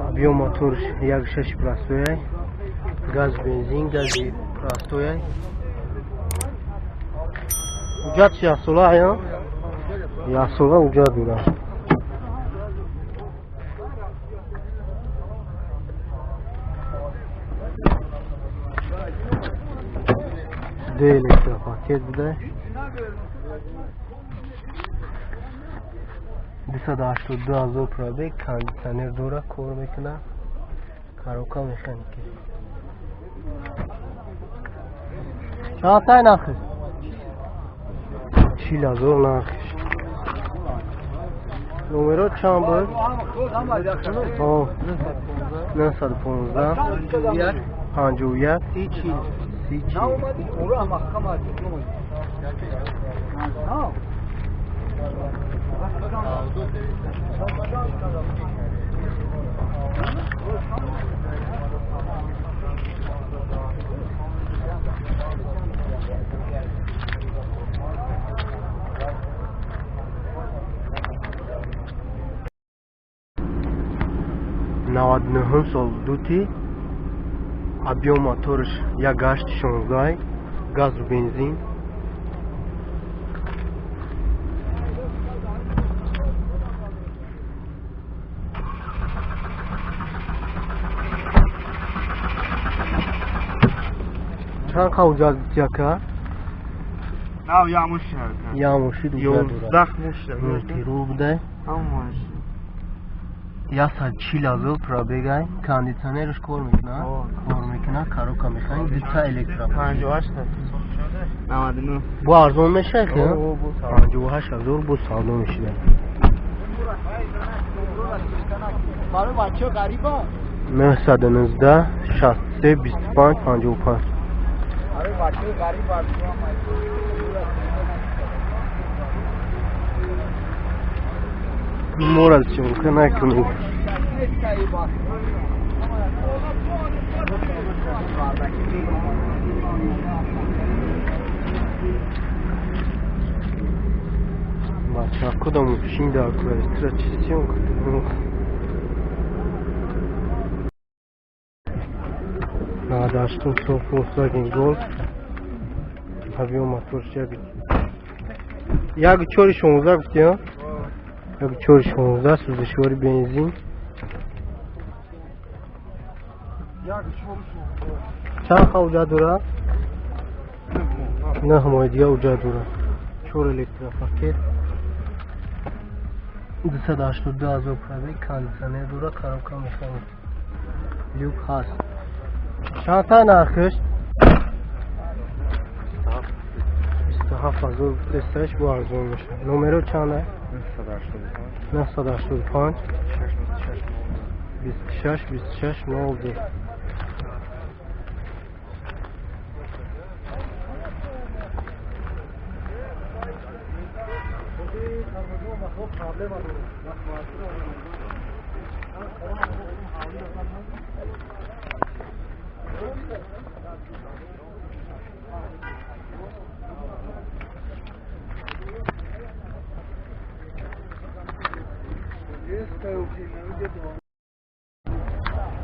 Объём моторш 1,6 простой, газ бензин, гази простой. Уҷат яксола ая? Яксола уҷат дорад. Ду электропакет буда. 282 ҳазор пробег, кондитсионер дора, кор мекунад, коробка механики. Чанд тай нархиш? 40 000 нархиш. Номеро чанд буд? 915 51 30 30. 99-ум сол дути, объём моторш 1,8 16, газу бензин. Чанд ҳуҷҷат яка? Нав ямуш. Ямушид. 11 муш. Мултирул буда. Ҳамаш. 140 000 пробегай, кондитсионерш кор мекунад, кор мекунад, коробка механика, дута электро. 58 99. Бо арзон мешавад ки? 58 000 бо савдо мешуда. Барои бачаҳо ғариба. 919 63 25 55. Барои бачаҳои ғариб. Моро съёмка накунед. Бачако да мошин дар квартира чи съёмка? 98-ум сол Volkswagen Golf, объём моторш 1,4 16 гуфти, 1,4 16, сӯзишвори бензин. Чанд ха уҷат дорад? 9 моҳи дига уҷат дорад. Чор электропакет, 282 000 пробег, кондитсионер дорад, коробка механика, люк ҳаст. Чанд тай нархиш? 27 000 тесташ, бо арзон мешавад. Номеро чанд? 985 26 26 02.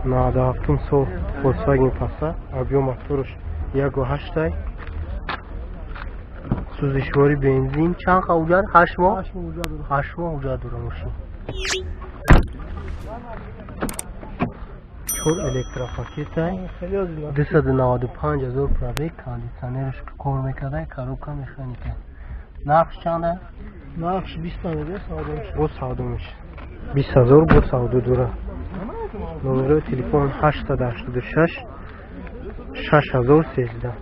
97-ум сол Volkswagen Passat, объём моторш 1,8, сӯзишвори бензин. Чанд ха уҷат? 8 моҳ, 8 моҳ уҷат дора мошин. Чор электропакетай, 295 000 пробег, кондитсионерш кор мекарда, коробка механика. Нархш чанда? Нархш 20 мега, савдо мешавад. Бо савдо мешавад. 20 000 бо савдо дора. Номерои телефон 886 6013.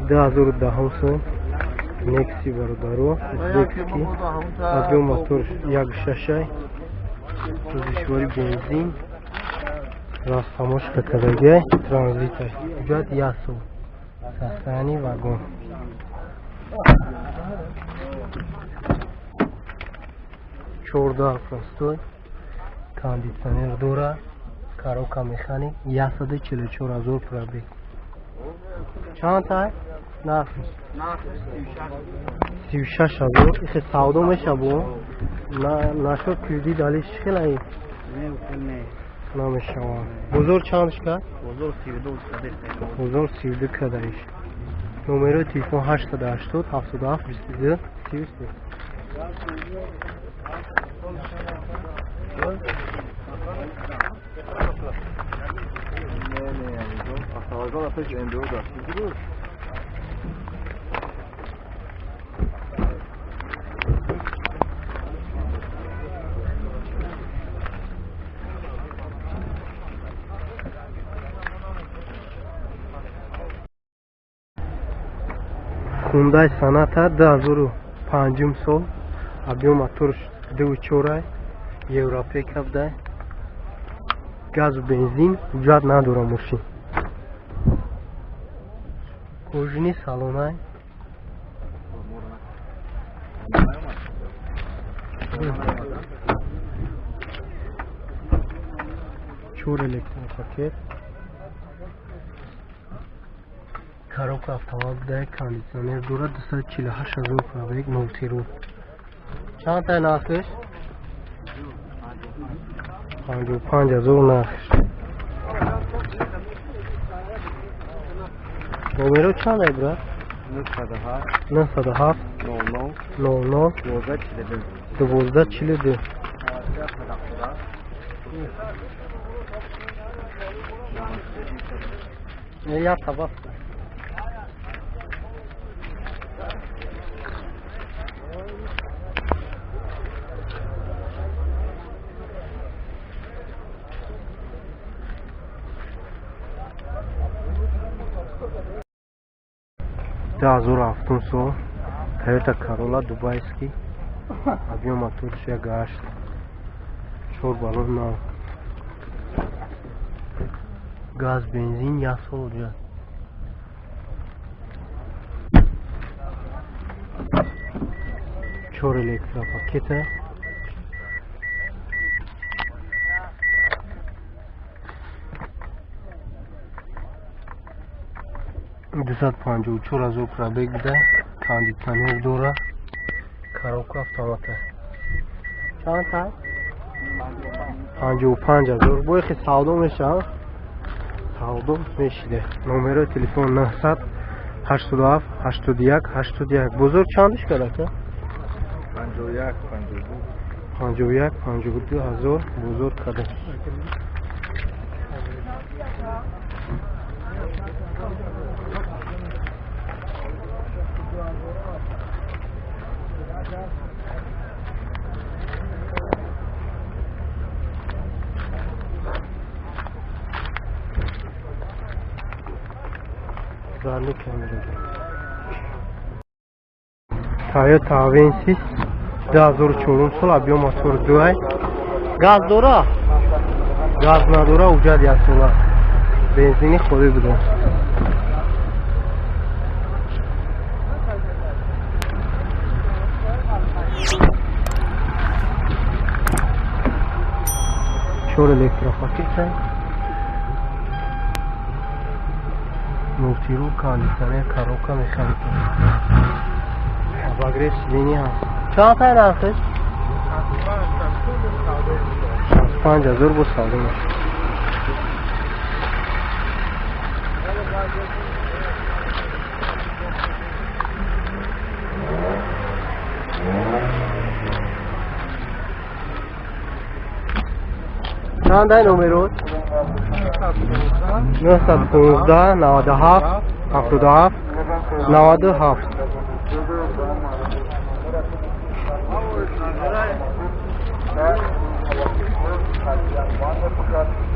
2010-ум сол. Некси бародаро, узбекский, объем мотор 1.6, сӯзишвори бензин, растамошка кардагиай, транзитай. Ҳуҷҷат як сол. Состояние вагон. 14 простой, кондитсионер дора, коробка механик, 144 000 пробег. Чанд тай? Нархш? 36 000. Ихе савдо меша бо? Нашуд кредит алиш чӣ хел ай? Намешава. Бозор чандш кард? Бозор 32 кадаиш. Бозор 32 кадаиш. Номерои телефон 880 77 22 33. Хундай Соната 2005 сол, объем моторш 2.4, европейка буда, газу бензин, ҳуҷҷат надора мошин. Кожини салонай. Чор электропакет. Коробка автомат буда, кондитсионер дорад, 248 000 пробег, мултирул. Чанд тай нархш? 55 000 нархш. Номеро чанд ай, брат? 907 00 00 12 42. 12 42. Я табак. Ду ҳазору ҳафтум сол, Toyota Corolla дубайский, объем моторш 1.8, чор баллон нав, газ бензин, як сол ҳуҷҷат. Чор электропакета. 254 000 пробег буда, кондитсионер дора, коробка автомата. Чанд тай? 55 000. Бо ихе савдо мешава? Савдо мешиде. Номерои телефон 900 87 81 81. Бозор чандиш кард ака? 51 52. 51 52 ҳазор бозор карда. Zarlı kamera. Toyota Avensis 2004 сол, объем мотор 2, газ дора, газ надора, ҳуҷҷат як сола, бензини холӣ буда. Чор электропакета, мултирул, кондитсионер, коробка механика, обогрев сиденья ҳаст. Чанд тай нархш? 65 000 бо савдо мешавад. Чанд ай номерот? 915 97 77 97.